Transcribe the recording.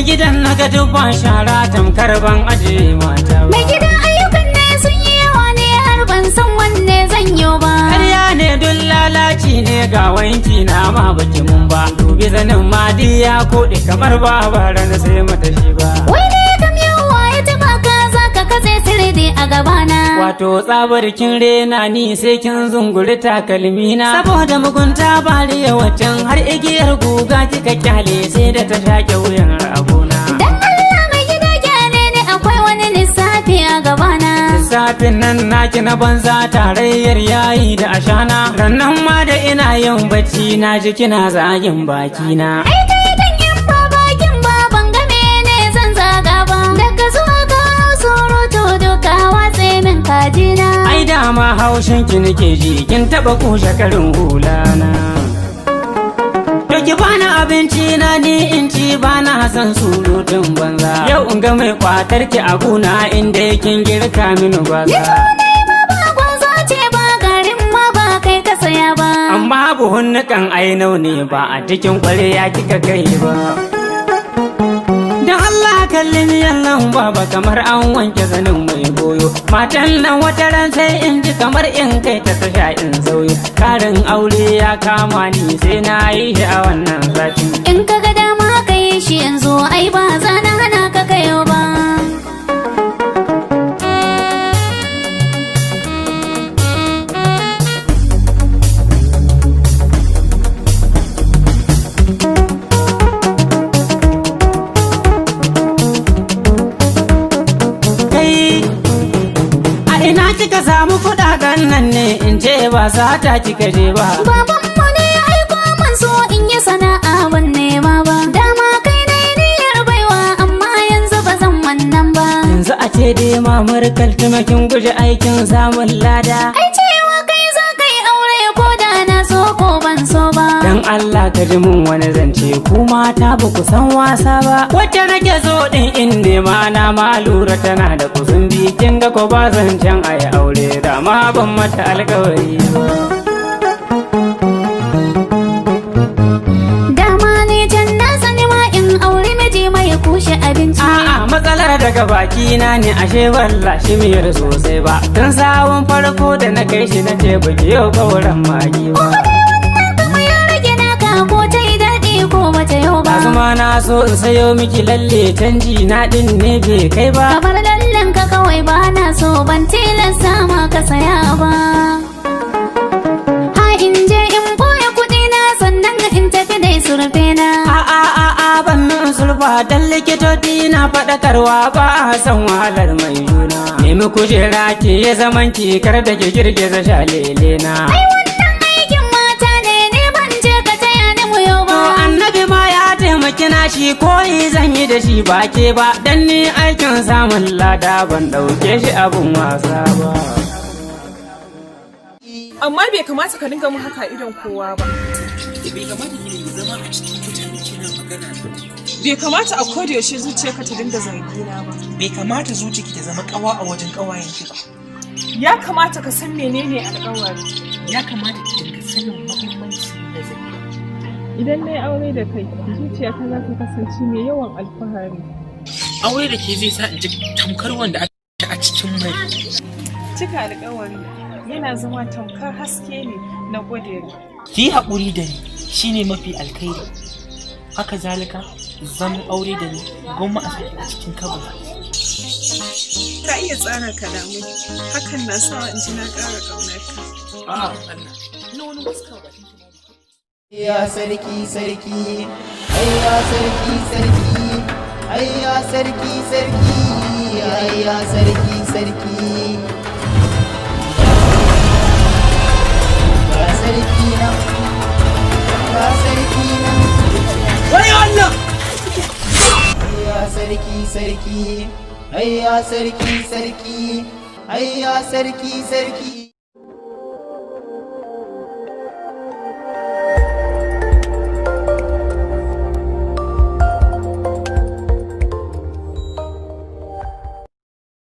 Gidan na ga dubban shara tamkar ban aje mata ba. Mai gida, ayyukan ne sun yi yawa ne har ban san wanne zan yi ba. Karya ne, duk lalaci ne, ga wanki na ma baki mun ba. Dubi zanin madi ya koɗe kamar ba ran sai mata shi ba. Wai ne kam yawa ya taba ka za ka katse sirri a gabana. Wato tsabar kin rena ni sai kin zunguri takalmi na. Saboda mugunta bariya waccan har igiyar guga kika kyale sai da ta shaƙe wuyan ragona. Dan Allah mai gida, kyale ni, akwai wani lissafi a gabana. Lissafin nan naki na banza, tarayyar yayi da ashana. Rannan ma da ina yin bacci na ji kina zagin bakina. Ai kai dan in ba bakin ba ban ga mene zan zaga ba. Daga zuwa ka surutu duka watse min kajina. Ai dama haushin ki nake ji, kin taba kushe karin hulana. To ki bani abinci na ni in ci, bana son surutun banza. Yau in ga mai kwatar ki a guna inda kin girka mini Ni gwaza. tunai ma ba gwazo ce ba, garin ma ba kai ka saya ba. Amma buhun nikan ainau ne, ba a cikin kwarya kika kai ba. Da Allah kalli miyan nan baba, kamar an wanke zanin mai goyo. Matan nan wata ran sai in ji kamar in kai ta tasha in sauyo. Karin aure ya kama ni, sai na yi shi a wannan satin. In ka ga dama ka yi shi yanzu, ai ba za na hana ka kayo ba. Kai, a ina kika samu kuɗaɗen nan ne, in ce ba sata kika je ba? Babanmu ne ya aiko min so in yi sana'a, ban nema ba. Dama kai na niyyar baiwa, amma yanzu ba zan wannan ba. Yanzu a ce dai mamar kaltuma kin guje aikin samun lada. Ai cewa kai za ka yi aure ko da na so ko ban so ba. Dan Allah ka ji mun wani zance, ku mata ba ku san wasa ba. Wacce nake so din in nema na ma lura tana da kusun kin ga ko ba zancen ayi aure, da ma ban mata alkawari ba. Dama ne can na sani ma in aure miji mai kushe abinci. A'a, matsalar daga baki na ne, ashe wallahi miyar sosai ba. Tun sawun farko da na kai shi na ce baki yau kauran magi ba. Wannan kama ya rage naka, ko ta yi daɗi ko bata yau ba. Azuma na so in sayo miki lalle, canji na din ne bai kai ba. Kamar lallen ka kawai, ba na so, ban tilasta ma ka saya ba. Ha in je in boye kuɗi na sannan in tafi dai surfe na. A a a a, ban min sulfa dan likitoci na faɗakarwa ba a san wahalar mai juna. Nemi kujera ki ya zaman ki, kar da ki girgiza shalele na. Ai wannan aikin mata ne, ne ban je ka taya ni mu yau To ba. annabi ma ya taimaki nashi, koyi zan yi da shi ba ke ba, dan ni aikin samun lada ban ɗauke shi abun wasa ba. Amma bai kamata ka dinga mun haka idon kowa ba. Bai kamata ki dinga zama a cikin mutane kina magana da Bai kamata a koda yaushe zuciyarka ta dinga zargina ba. Bai kamata zuciyarki ta zama kawa a wajen kawayenki ba. Ya kamata ka san menene alƙawari. Ya kamata ki dinga sanin muhimmancin nazari. Idan na yi aure da kai, zuciyata za ta kasance mai yawan alfahari. Aure da ke zai sa in ji tamkar wanda ake a cikin mai. Cika alƙawari yana zama tamkar haske ne na ƙudiri. Ki yi haƙuri da ni shine mafi alkhairi. Haka zalika zaman aure da ni gwamma a saki a cikin kabari. Ka iya tsara kalamai, hakan na sawa in ji na ƙara ƙaunarka. A'a Allah. Na wani waska bakin ki. Ya sarki sarki, ai ya sarki sarki, ai ya sarki sarki, ai ya sarki sarki. Ga sarki nan, ga sarki nan. Wai Allah! Ya sarki sarki, ai ya sarki sarki, ai ya sarki sarki.